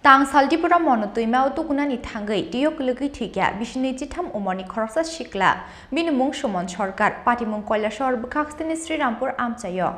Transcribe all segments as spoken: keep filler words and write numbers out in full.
Tangsal Tripura Mono twima o tukunani thangwi twiyo kwlwgwi thwikha bisi nwi chitham umorni khoroksa sikla, bini mung Suman Sarkar, patimung Koilasahar bwkhaksini Srirampur amchaio.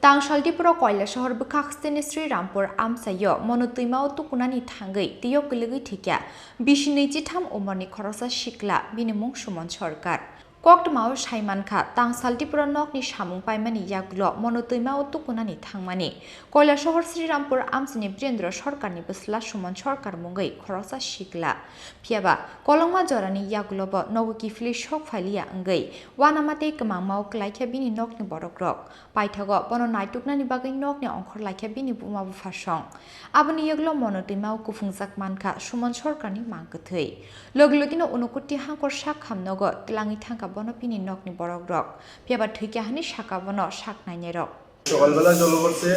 Tangsal Tripura Koilasahar bwkhaksini Srirampur amchaio mono twima o tukunani thangwi twiyo kwlwgwi thwikha bisi nwi chitham umorni khoroksa sikla, bini mung Suman Sarkar. Koktwmao sai mankha, Tangsal Tripura nokni samung paimani yagulo mono twima o tukunani thangmani Koilasahar Srirampur amchaini Birendra Sarkarni bwsla Suman Sarkar mungwi khoroksa sikla. Phiyaba kolokma jorani yagulobo nogo kiphilwi sok phailiya wngwi uanama tei kwmangmao kwlaikha bini nokni borokrok. Paithago bono naituknani bagwi nokni ongkhor laikha bini buma buphasong. Aboni yagulo mono twima o kuphungjak mankha Suman Sarkarni mang kwthwi. Logi logino Unakoti hangkor sak khamnogo twlangwi thangkha bono bini nokni borokrok. Phiyaba thwikha hwnwi sakha bono sak nainairok. সকালবেলা জল পড়ছে,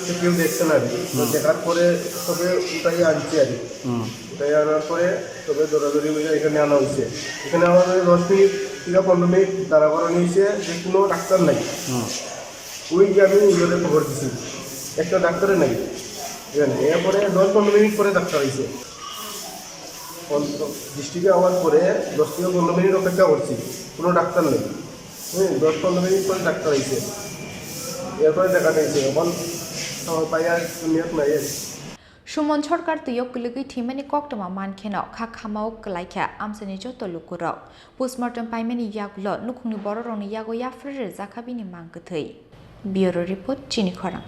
তো কেউ দেখছে না আর কি। তো দেখার পরে সবে উঠাই আনছে আর কি। উঠাই আনার পরে সবে দৌড়াদৌড়ি করে এখানে আনা হয়েছে। এখানে আমাদের দশ মিনিট থেকে পনেরো মিনিট দাঁড়া করানো হয়েছে, যে কোনো ডাক্তার নাই। ওই যে আমি ইয়েতে খবর দিছি, একটা ডাক্তারে নাই এখানে। এরপরে দশ পনেরো মিনিট পরে ডাক্তার আইছে। ডিস্ট্রিক্টে আওয়ার পরে দশ থেকে পনেরো মিনিট অপেক্ষা করছি, কোনো ডাক্তার নেই। হুম, দশ পনেরো মিনিট পরে ডাক্তার আইছে, এরপরে দেখা দিয়েছে। এখন আমার পায়ে আর নিয়ত নাই আর কি। Suman Sarkar twiyo kwlwgwi thwimani koktwma mankheno kha khamao kwlaikha amchaini joto lukurok. Postmortem paimani yagulo nukhungni bororokni yago yapharwi rwjakha bini mang kwthwi. Bureau Report, Chini Khorang.